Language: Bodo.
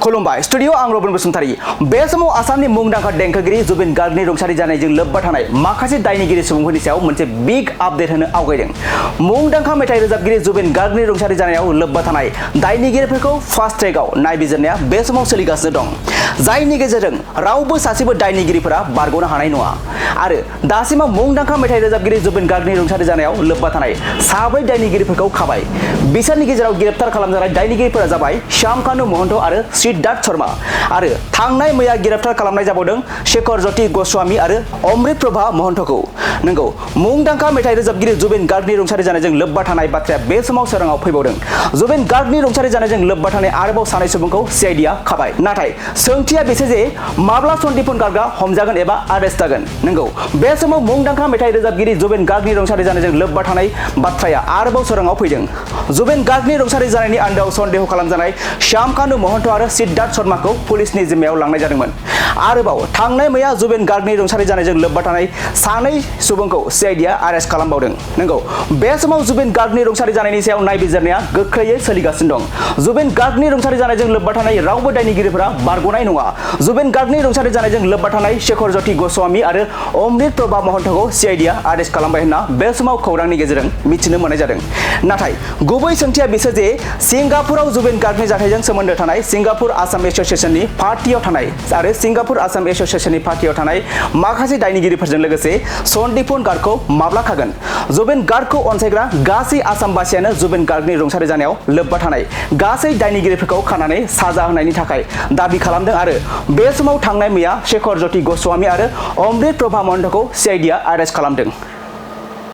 खुलुमबाय स्टुडियो आं रबिन बसुमतारी बे समाव आसामनि मुंदांखा देंखोगिरि जुबिन गार्गनि रुंसारि जानायजों लोब्बा थानाय माखासे दायनिगिरि सुबुंफोरनि सायाव मोनसे बिग आपडेट होनो आवगायदों। मुंदांखा मेथाइ रोजाबगिरि जुबिन गार्गनि रुंसारि जानायाव लोब्बा थानाय दायनिगिरिफोरखौ फास्ट ट्रेकआव नायबिजिरनाया बे समाव सोलिगासिनो दं, जायनि गेजेरजों रावबो सासेबो दायनिगिरिफोरा बारग'नो हानाय नङा आरो दासिमाव मुंदांखा मेथाइ रोजाबगिरि जुबिन गार्गनि रुंसारि जानायाव लोब्बा थानाय साब्रै दायनिगिरिफोरखौ खाबाय। बिसोरनि गेजेराव गिरेफ्तार खालामजानाय दायनिगिरिफोरा जाबाय श्यामकानु महन्त आरो सिद्धार्थ शर्मा आरो थांनाय मैया गिरेफ्तार खालामनाय जाबावदों शेखर ज्योति गोस्वामी आरो अमृत प्रभा महन्तखौ। नंगौ, मुंदांखा मेथाइ रोजाबगिरि जुबिन गार्गनि रुंसारि जानायजों लोब्बा थानाय बाथ्राया बे समाव सोराङाव फैबावदों। जुबिन गार्गनि रुंसारि जानायजों लोब्बा थानाय आरोबाव सानै सुबुंखौ CID आ खाबाय। नाथाय सोंथिया बेसो जे माब्ला सन्दीपन गार्गआ हमजागोन एबा आरेस्ट जागोन। नंगौ, बे समाव मुंदांखा मेथाइ रोजाबगिरि जुबिन गार्गनि रुंसारि जानायजों लोब्बा थानाय बाथ्राया आरोबाव सोराङाव फैदों। जुबिन गार्गनि रुंसारि जानायनि आन्दोआव सन्देह खालामजानाय श्यामकानु महन्त आरो सिद्धार्थ शर्माखौ पुलिसनि जिम्मायाव लांनाय जादोंमोन। आरोबाव थांनाय मैया जुबिन गार्गनि रुंसारि जानायजों लोब्बा थानाय सानै सुबुंखौ CID आ आरेस्ट खालामबावदों। नंगौ, बे समाव जुबिन गार्गनि रुंसारि जानायनि सायाव नायबिजिरनाया गोख्रैयै सोलिगासिनो दं। जुबिन गार्गनि रुंसारि जानायजों लोब्बा थानाय रावबो दायनिगिरिफोरा बारग'नाय नङा। जुबिन गार्गनि रुंसारि जानायजों लोब्बा थानाय शेखर ज्योति गोस्वामी आरो अमृत प्रभा महन्तखौ CID आ आरेस्ट खालामबाय होनना बे समाव खौरांनि गेजेरजों मिथिनो मोननाय जादों। नाथाय गुबै सोंथिया बिसो जे सिंगापुराव जुबिन गार्गनि जाथायजों सोमोन्दो थानाय सिंगापुर आसाम एस'सिएशननि पार्टियाव थानाय आरो सिंगापुर आसाम एस'सिएशननि पार्टियाव थानाय माखासे दायनिगिरिफोरजों लोगोसे सन्दीपन गार्गखौ माब्ला खागोन। जुबिन गार्गखौ अनसायग्रा गासै आसामबासियानो जुबिन गार्गनि रुंसारि जानायाव लोब्बा थानाय गासै दायनिगिरिफोरखौ खानानै साजा होनायनि थाखाय दाबि खालामदों आरो बे समाव थांनाय मैया शेखर ज्योति गोस्वामी आरो अमृत प्रभा महन्तखौ CID आ आरेस्ट खालामदों।